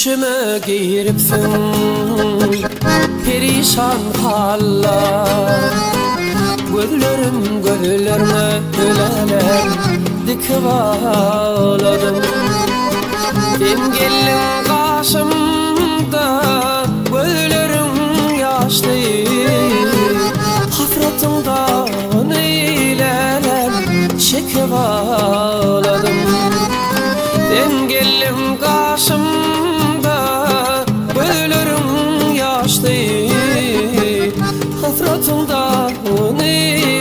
Düşüme giripsiň perişan halla Gözlerim gözlerňe ölälem dikip agladym Sen geldiň gaşymda gözleriň ýaşly Hasratyň dagyny lälem çekip agladym Sen geldiň gaşymda gözleriň ýaşly Hasratyň dagyny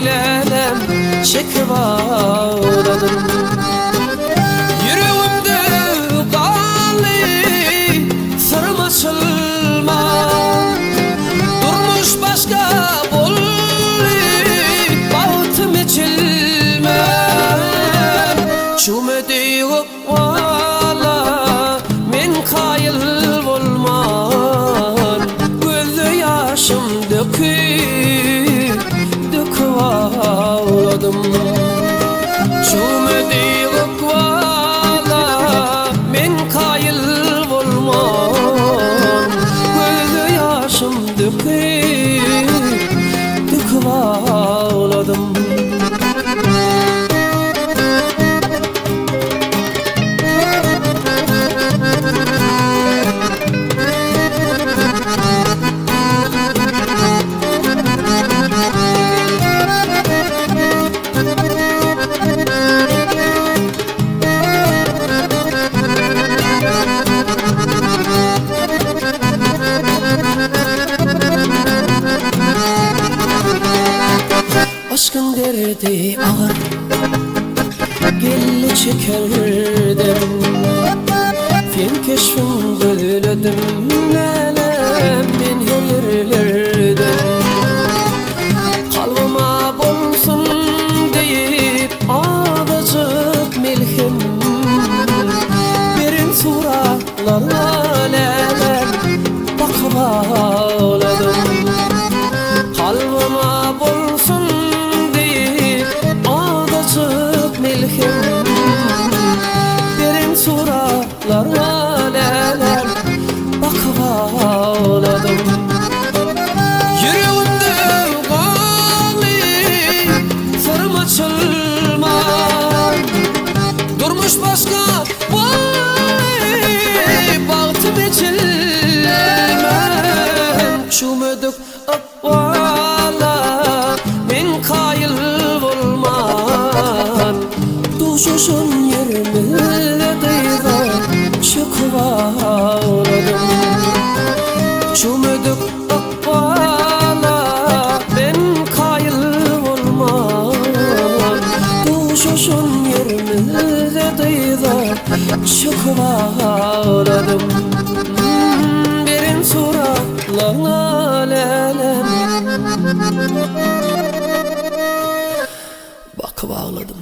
lälem çekip agladym Ýüregimde galdy syrym açylman Durmuş başga boldy bagtym eçilmän Çümedi ykbala men kaýyl bolman Gözde ýaşym döküp, döküp agladym. Çümedi ykbala men kaýyl bolman Gözde ýaşym döküp, döküp agladym. Yşkyň derdi agyr Geldi çekerdim Sen keşbiň gözledim Lälem men her ýerlerde Kalbyma bolsun diýip Azajyk melhem Beren suratlaryňa Lälem bakyp agladym Kalbyma bolsun diýip azajyk melhem Beren suratlaryňa lälem bakyp agladym Ýüregimde galdy syrym açylman Durmuş başga boldy bagtym eçilmän Çüwmedik Ykbala men kaýyl bolman, Duşuşan ýerimizde dyza çöküp agladym. Çüwmedik ykbala men kaýyl bolman, Duşuşan ýerimizde dyza çöküp agladym. Beren suratlaňa lälem Bakyp agladym.